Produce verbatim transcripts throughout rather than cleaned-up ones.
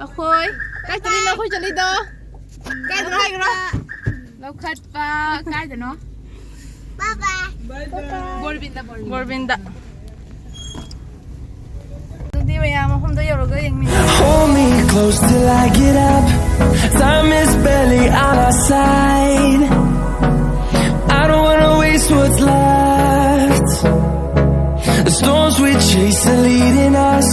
ꯑꯩꯈꯣꯏ ꯀꯥꯏ ꯆꯠꯂꯤꯅꯣ? ꯑꯩꯈꯣꯏ ꯆꯠꯂꯤꯗꯣ ꯀꯥꯏꯗꯅꯣ ꯍꯥꯏꯈ꯭ꯔꯣ? ꯂꯧꯈꯠꯄ꯫ ꯀꯥꯏꯗꯅꯣ? ꯕꯣꯔꯕꯤꯟꯗ, ꯕꯣꯔꯕꯤꯟꯗ꯫ ꯕꯣꯔꯕꯤꯟꯗ꯫ ꯑꯗꯨꯗꯤ ꯃꯌꯥꯝ ꯃꯐꯝꯗ ꯌꯧꯔꯒ ꯌꯦꯡꯃꯤꯟꯅꯔꯁꯤ꯫ Hold me close till I get up. Time is barely on our side. I don't wanna waste what's left. The storms we chase are leading us,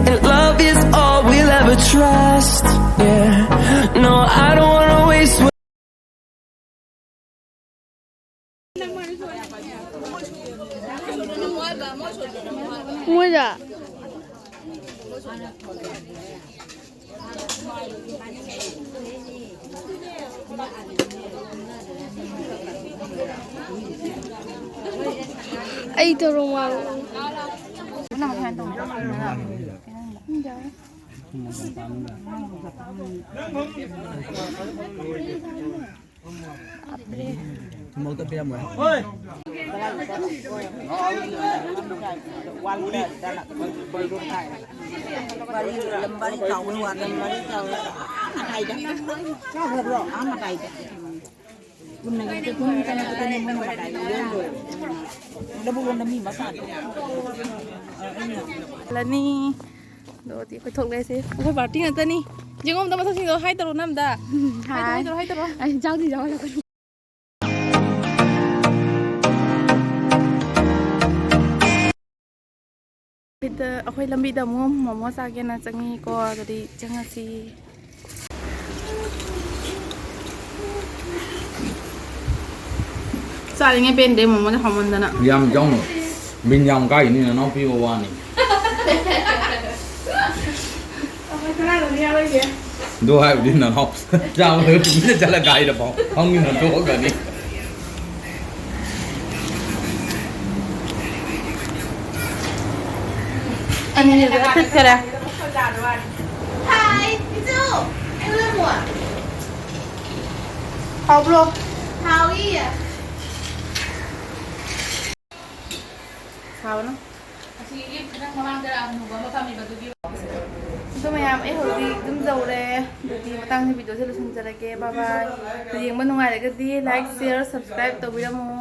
and love is all we'll ever trust. Yeah, no, I don't wanna waste what ꯃꯣꯏꯗ꯫ ꯑꯩ ꯇꯧꯔꯣ ꯋꯥ꯫ ꯊꯨꯝꯃꯧꯇ ꯄꯤꯔꯝꯃꯣ꯫ ꯂꯅꯤ꯫ ꯑꯗꯣ ꯍꯧꯖꯤꯛ ꯑꯩꯈꯣꯏ ꯊꯣꯛꯂꯛꯑꯁꯤ꯫ ꯑꯩꯈꯣꯏ party ꯉꯥꯛꯇꯅꯤ꯫ ꯌꯦꯡꯉꯣ ꯑꯝꯇ ꯃꯁꯛꯁꯤꯡꯗꯣ꯫ ꯍꯥꯏ ꯇꯧꯔꯣ ꯅꯝꯗ꯫ ꯍꯥꯏ ꯇꯧꯔꯣ, ꯍꯥꯏ ꯇꯧꯔꯣ, ꯍꯥꯏ ꯇꯧꯔꯣ꯫ ꯑꯩ ꯆꯥꯛꯇꯤ ꯆꯥꯎꯍꯜꯂꯛꯀꯅꯨ꯫ ꯁꯤꯗ ꯑꯩꯈꯣꯏ ꯂꯝꯕꯤꯗ ꯑꯃꯨꯛ ꯃꯣꯃꯣ ꯆꯥꯒꯦꯅ ꯆꯪꯉꯤꯀꯣ꯫ ꯑꯗꯨꯗꯤ ꯆꯪꯉꯁꯤ꯫ ꯆꯥꯔꯤꯉꯩ ꯄꯦꯟꯗꯦ ꯃꯣꯃꯣꯗ ꯍꯥꯎꯃꯟꯗꯅ꯫ ꯌꯥꯝ ꯆꯥꯎꯅꯣ꯫ ꯕꯤꯟ ꯌꯥꯝ ꯀꯥꯏꯅꯤ ꯅꯅꯥꯎꯄꯤꯕ ꯋꯥꯅꯤ꯫ ꯑꯗꯨ ꯍꯥꯏꯕꯗꯤ ꯅꯅꯥꯎ ꯆꯥꯕ ꯂꯣꯏꯔ ꯇꯨꯃꯤꯟꯅ ꯆꯠꯂ ꯀꯥꯏꯗ ꯐꯥꯎ ꯐꯝꯒꯤ ꯅꯟꯊꯣꯛꯑꯒꯅꯤ꯫ ꯑꯅꯤꯁꯤꯁꯨ ꯆꯠꯈꯔꯦ꯫ ꯍꯥꯏ, ꯏꯆꯧ, ꯑꯩꯉꯣꯟꯗ ꯑꯃꯨꯛ꯫ ꯍꯥꯎꯕ꯭ꯔꯣ? ꯍꯥꯎꯏ꯫ ꯁꯥꯕꯅ꯫ ꯑꯁꯤꯒꯤ ꯈꯤꯇꯪ ꯃꯃꯥꯡꯗ ꯑꯃꯨꯕ ꯑꯃ ꯐꯝꯃꯤꯕ ꯑꯗꯨꯒꯤ꯫ ꯑꯗꯨ ꯃꯌꯥꯝ ꯑꯩ ꯍꯧꯖꯤꯛ ꯑꯗꯨꯝ ꯌꯧꯔꯦ꯫ ꯑꯗꯨꯗꯤ ꯃꯇꯥꯡꯁꯤ ꯚꯤꯗꯤꯑꯣꯁꯦ ꯂꯣꯏꯁꯤꯟꯖꯔꯒꯦ꯫ ꯕꯥꯏ ꯕꯥꯏ꯫ ꯌꯦꯡꯕ ꯅꯨꯡꯉꯥꯏꯔꯒꯗꯤ ꯂꯥꯏꯛ, ꯁꯤꯌꯔ, ꯁꯕꯁꯀ꯭ꯔꯥꯏꯕ ꯇꯧꯕꯤꯔꯝꯃꯣ꯫